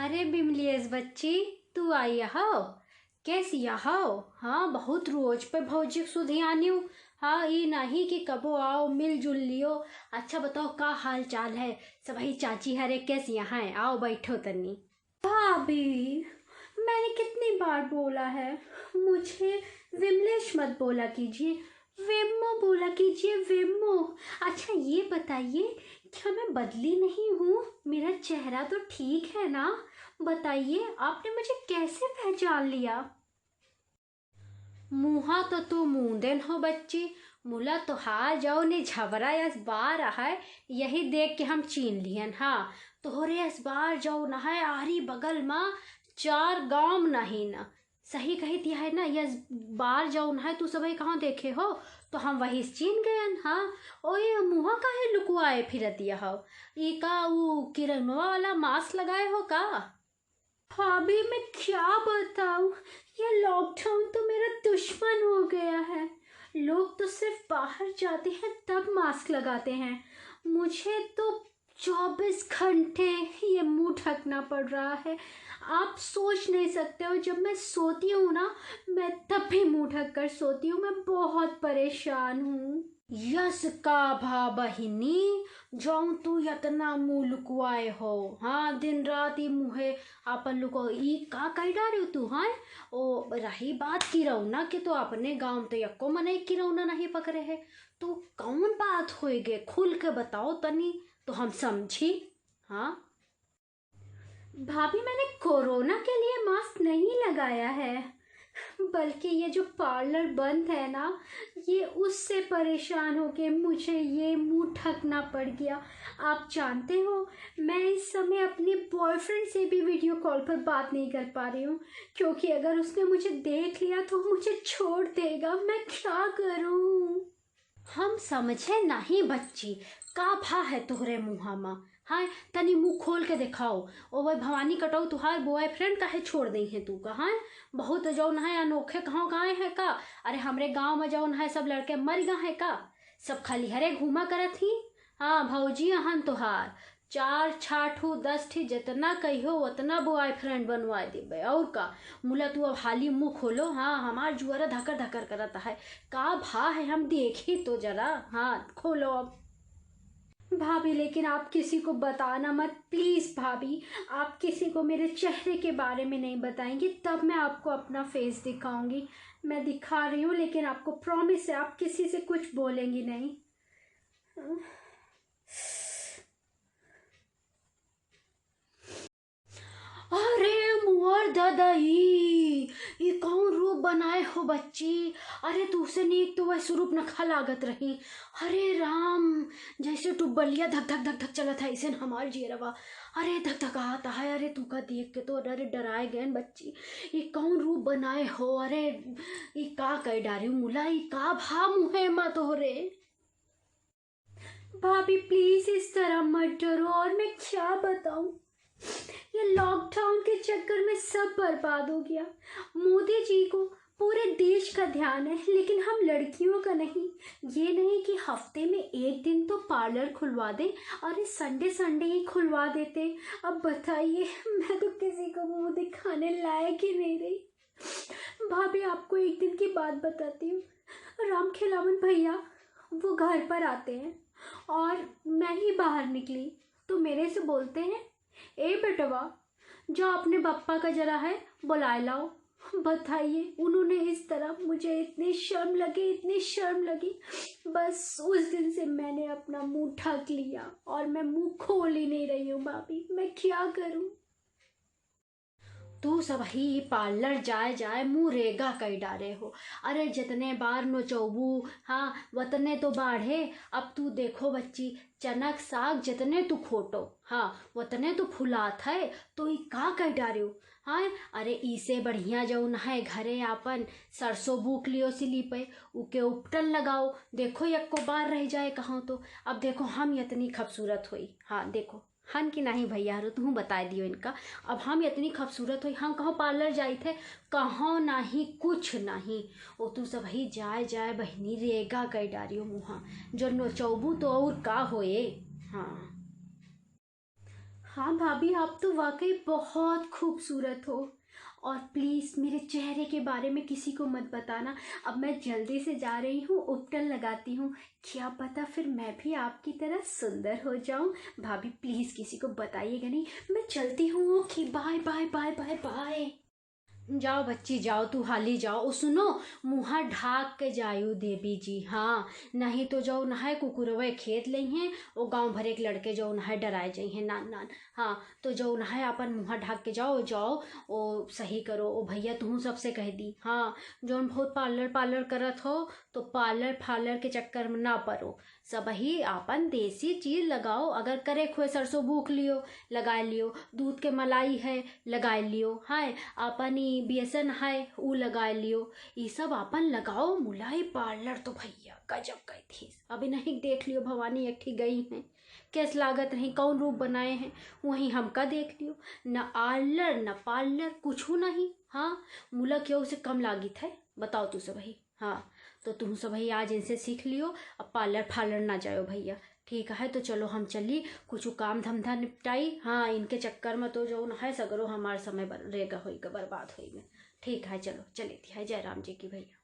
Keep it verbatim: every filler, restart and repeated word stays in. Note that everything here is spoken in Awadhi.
अरे बिमलियस बच्ची, तू आई हौ? कैसी हौ? हाँ, बहुत रोज पे भौजी सुधियानियो। हाँ, ई नहीं कि कबो आओ, मिलजुल लियो। अच्छा बताओ, का हाल चाल है? सबही चाची हरे कैसी हैं? आओ बैठो तनी। भाभी, मैंने कितनी बार बोला है, मुझे विमलेश मत बोला कीजिए, विम्मो बोला कीजिए, विम्मो। अच्छा ये बताइए, क्या मैं बदली नहीं हूँ? मेरा चेहरा तो ठीक है ना? बताइए, आपने मुझे कैसे पहचान लिया? मुहा तो तू मूंदेन हो बच्ची, मुला तोहार जौन ई झबरा अस बार है, यही देख के हम चीन लिहन। हाँ, तोहरे अस बार जौन है आरी बगल मा चार गांव नहीं ना। सही कहित है ना, यस बार जौन है तू सबही कहाँ देखे हो, तो हम वही से चीन गयन। हाँ, ओए मुहा काहे लुकुआए फिरत हौ? ई का ऊ किरणवा वाला मास्क लगाए हो का? भाभी, मैं क्या बताऊं, ये लॉकडाउन तो मेरा दुश्मन हो गया है। लोग तो सिर्फ बाहर जाते हैं तब मास्क लगाते हैं, मुझे तो चौबीस घंटे ये मुंह ढकना पड़ रहा है। आप सोच नहीं सकते हो, जब मैं सोती हूँ ना, मैं तब भी मुंह ढक कर सोती हूँ। मैं बहुत परेशान हूँ। यस का भा बहिनी, जौन तू यतना मुंह लुकवाए हो? हाँ, दिन रात ई मुहे आपन लुको, ई का कह डारे हो तू? हाँ, ओ रही बात किरौना के, तो अपने गांव तो यक्को मनई किरौना नहीं पकड़े है। तू कौन बात होए गे, खुल के बताओ तनी, तो हम समझी। हाँ भाभी, मैंने कोरोना के लिए मास्क नहीं लगाया है, बल्कि ये जो पार्लर बंद है ना, ये उससे परेशान होके मुझे ये मुंह ढकना पड़ गया। आप जानते हो, मैं इस समय अपने बॉयफ्रेंड से भी वीडियो कॉल पर बात नहीं कर पा रही हूँ, क्योंकि अगर उसने मुझे देख लिया तो मुझे छोड़ देगा। मैं क्या करूँ? हम समझे नहीं बच्ची, का भा है तोहरे मुँहा मा? हाँ, तनी मुँह खोल के देखाओ। ओ भाई भवानी कटऊ, तुहार बॉयफ्रेंड काहे छोड़ दई है तू का? हाँ, बहुत जौन है अनोखे कहाँ गाए है का? अरे हमरे गाँव में जौन है सब लड़के मर गए हैं का? सब खाली हरे घूमा करत ही। हाँ, भौजी अहन तोहार चार छा ठू दस ठी जितना कहियो उतना बॉयफ्रेंड बनवा देबे। और का? मुला तू अब हाली मुँह खोलो। हाँ, हमार जुअरा धकर धकर करत है। का भा है, हम देखी तो जरा। हाँ, खोलो अब। भाभी, लेकिन आप किसी को बताना मत, प्लीज भाभी। आप किसी को मेरे चेहरे के बारे में नहीं बताएंगी, तब मैं आपको अपना फेस दिखाऊंगी। मैं दिखा रही हूँ, लेकिन आपको प्रॉमिस है, आप किसी से कुछ बोलेंगी नहीं। अरे मोर ददई, ई कौन रूप बनाए हो बच्ची? अरे तुहसे नीक तो वह स्वरूप नखा लागत रही। अरे राम, जैसे टुबलिया धक धक धक धक चलत है, ऐसे हमार जियरवा अरे धक धक आता है। अरे तुका देख के तो अरे डराए गए बच्ची, ई कौन रूप बनाए हो? अरे ई का कह डारी मुला, ई का भा मुहे मा तोहरे? भाभी प्लीज इस तरह मत डरो, और मैं क्या बताऊं, ये लॉकडाउन के चक्कर में सब बर्बाद हो गया। मोदी जी को पूरे देश का ध्यान है, लेकिन हम लड़कियों का नहीं। ये नहीं कि हफ्ते में एक दिन तो पार्लर खुलवा दें, और इस संडे संडे ही खुलवा देते। अब बताइए, मैं तो किसी को मुंह दिखाने लायक ही नहीं रही। भाभी, आपको एक दिन की बात बताती हूँ। राम खिलावन भैया वो घर पर आते हैं और मैं ही बाहर निकली तो मेरे से बोलते हैं, "ए बेटवा, जाओ अपने पप्पा का जरा है बुलाए लाओ।" बताइए, उन्होंने इस तरह मुझे इतनी शर्म लगी, इतनी शर्म लगी। बस उस दिन से मैंने अपना मुंह ढक लिया और मैं मुंह खोल ही नहीं रही हूँ भाभी, मैं क्या करूँ? तू सबही पार्लर जाए जाए मुँह रेगा कइ डारे हो। अरे जितने बार नोचौबू, हाँ, वतने तो बाढ़े। अब तू देखो बच्ची, चनक साग जितने तू खोटो, हाँ, वतने तो फुलात है। तो ई का कइ डारे हो? हाँ, अरे इसे बढ़िया जौन है घरे आपन सरसों बूक लियो सिली पे, उके उपटन लगाओ, देखो यक्को बार रह जाए कहाँ तो। अब देखो हम यतनी खूबसूरत होई, हाँ देखो। हन कि नाहीं भइया हरो, तुहूँ बताए दियो इनका। अब हम इतनी खूबसूरत होई, हम कहूँ पार्लर जाइत है, कहूँ नाहीं, कुछ नाहीं। ओ तू सबही जाए जाए बहिनी रेगा कइ डारियो मुँहा, जो नोचौबू तो और का होए। हाँ। हाँ भाभी, आप तो वाकई बहुत खूबसूरत हो। और प्लीज मेरे चेहरे के बारे में किसी को मत बताना। अब मैं जल्दी से जा रही हूँ, उपटन लगाती हूँ। क्या पता फिर मैं भी आपकी तरह सुंदर हो जाऊं। भाभी प्लीज किसी को बताइएगा नहीं। मैं चलती हूँ। Okay, bye bye bye bye bye. जाओ बच्ची, जाओ, तू हाली जाओ। ओ सुनो, मुँहा ढाक के जायु देवी जी, हाँ, नहीं तो जौन है कुकुरवे खेद लेइहें, ओ गाँव भर एक लड़के जौन है डराए जइहें, नान नान। हाँ, तो जौन है आपन मुँहा ढाक के जाओ, जाओ, ओ सही करो। ओ भैया, तुहूँ सबसे कह दी, हाँ, जौन बहुत पार्लर पार्लर करत हो, तो पार्लर फार्लर के चक्कर में ना पड़ो। सबही आपन देसी चीज लगाओ, अगर करे खुए सरसों बूक लियो, लगाए लियो, दूध के मलाई है, लगाए लियो, है, आपन ई बेसन है, ऊ लगाए लियो, ई सब आपन लगाओ। मुलाई पार्लर तो भैया गजब गई थी। अभी नहीं देख लियो, भवानी एक ठी गई हैं, कैस लागत रही, कौन रूप बनाए हैं, वहीं हमका देख लियो। न आर्लर न पार्लर, कुछ नहीं। हाँ, मुला केहू से कम लागित है, बताओ तू सबही। हाँ, तो तुम सबही आज इनसे सीख लियो, अब पार्लर फार्लर ना जायो भैया। ठीक है, तो चलो हम चली, कुछ काम धंधा निपटाई। हाँ, इनके चक्कर में तो जौन है सगरो हमार समय बर-, रेगा होई ग, बर्बाद होई ग। ठीक है, चलो चली थी, है जय राम जी की भैया।